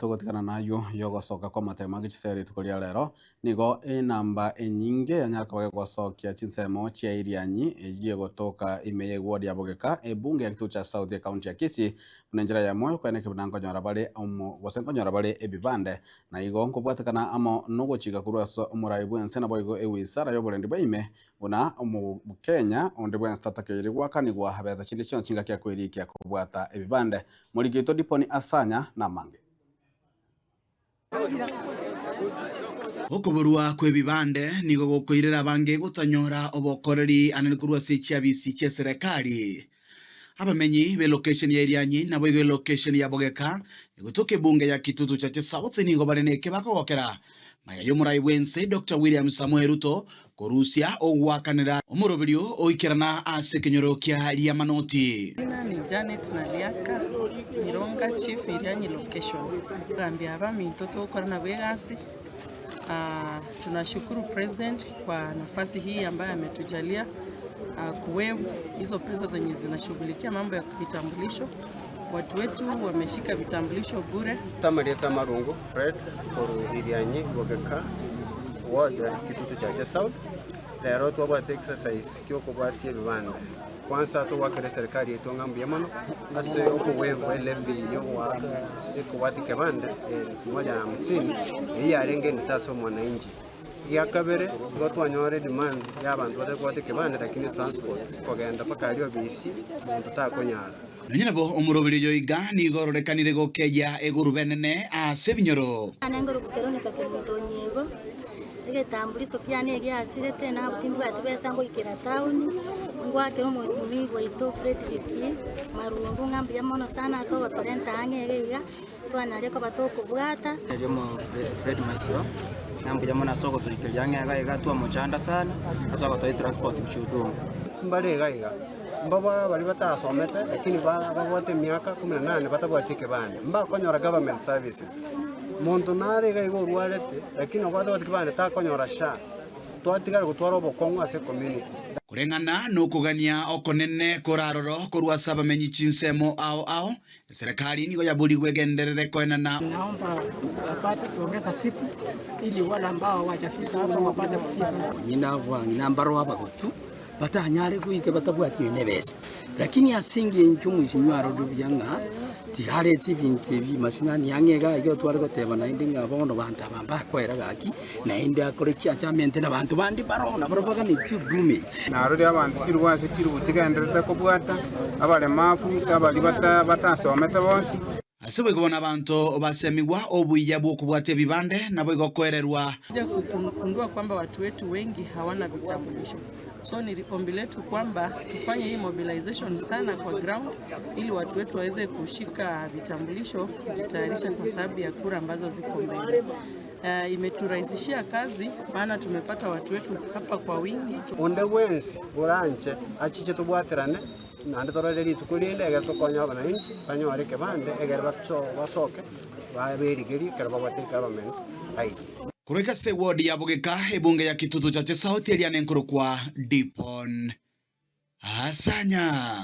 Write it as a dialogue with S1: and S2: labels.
S1: Togotigana nayio y'ogosoka kw'amatemo age chisegi rituko ria rero, nigo enamba enyinge yanyara koba gegosokia chinsemo chia Irianyi eyio egotoka ime y'eward ya Bogeka, ebunge ya Kitutu cha South ecounty ya Kisii, buna enchera eyemo y'okoeneka buna nkonyora bare omo gose nkonyora bare ebibande. Na igo nkobwatekana amo nogochika korwa ase omorai bw'ense naboigo ewizara y'oborendi bwa ime buna omokenya onde bwensi tatakeire goakanigwa besa chinde chionsi chingaki akoirikia kobwata ebibande. Moriki oito Diponi Asanya namange.
S2: Okoborwa kw'ebibande nigo gokoirera abange gotanyora obokoreri anene korwa ase chiabisi chi'eserekari. Abamenyi b'elokesheni ya Irianyi naboigo elokesheni ya Bogeka egotoka ebunge ya Kitutu Chache South nigo bare neke bakogokera maya y'omorai bw'ense Doctor William Samoei Ruto korusia ogoakanera omoroberio oikerana ase ekenyoro kia Riamanoti.
S3: Jina ni Janet Naliaka, Mironga Chief Irianyi Location. Gambia abaminto togokora nabo egasi, tunashukuru President kwa nafasi hii ambayo ametujalia kuwaive hizo pesa zenye zinashughulikia mambo ya vitambulisho. Watu wetu wameshika vitambulisho bure.
S4: Amarieta Amarungu Fred korwa Irianyi Bogeka ward Kitutu Chache South. Rero twabwate exercise kiokobwatia ebibanda. Kwanza togwakera eserikari yaito ng'a mbuya mono ase okowaive elevy yogoaka ekobwatia ekebande elfu moja na hamsini eyio yarenge endito ase omwananchi. Egiakabere, igo twanyora edemand ya abanto batari kobwata ekebande lakini transport kogenda mpaka aria obisi omonto takonyara.
S2: Nonya nabo omoroberi oyo iga nigo ororekanire gokeyia egurube enene ase ebinyoro.
S5: Nane ngoroku Veronica Kemunto Onyiego, egetambuliso kiane egiasirete nabo timbwati besa ngoikera town, ngwakera omwesimigwa oito Fredrick Marungu ng'a mbuya mono sana ase ogotorenta ang'e iga iga. Twanyaria koba tokobwata.
S6: Erio Fred Masiwa, ng'a mbuya mono ase ogotoikeria ang'e iga iga twamochanda sana ase ogotoa etransport gochia Huduma.
S4: Mbare iga iga, mbabwate baria batasomete lakini babwate emiaka kumi na nane batabwati ekebande, mbakonyora government services. Monto nare iga iga orwarete lakini obwate ekebande takonyora SHA, twatigara gotwara obokong'u ase ecommunity.
S2: Koreng'ana nokogania okonene kore aroro korwa ase abamenyi chinsemo ao ao, Eserekari nigo yaborigwe egenderere koenana.
S7: Naomba wapate kuongeza siku ili wale ambao hawajafika hapa wapate kufika.
S8: Onye nabang'ina mbaro abagotu batanyare goika batabwati nonya nebesa, lakini ase engencho omwesimwa arorire buya ng'a tiareti ebinto ebi masinani ang'e iga iga tware goteba naende ng'a bono banto aba mbakoera gaki, naende akore ki ache amente na banto bande baroo nabaro baganetie huduma eye.
S9: Narorire abanto chilifu ase chilifu chigendererete kobwata, abaremafu, gose abaria bata batasomete bonsi.
S2: Ase boigo bono abanto basemigwa obuya bw'okobwata ebibande, naboigo koererwa.
S3: Kuja kugundua kwamba watu wetu wengi hawana vitambulisho so ni ombi letu kwamba tufanye hii mobilization sana kwa ground ili watu wetu waweze kushika vitambulisho kujitayarisha kwa sababu ya kura ambazo ziko mbele. Uh, imeturahisishia kazi maana tumepata watu wetu hapa kwa wingi.
S4: Onde bwensi oranche achiche tobwaterane, naende torore rituko rinde egere tokonye abananchi banyore ekebande egere basoke baberigerie ekero babwate egovernment ID.
S2: Korwa ase eward ya Bogeka, ebunge ya Kitutu Chache South eria nenkorokwa Dipon Asanya.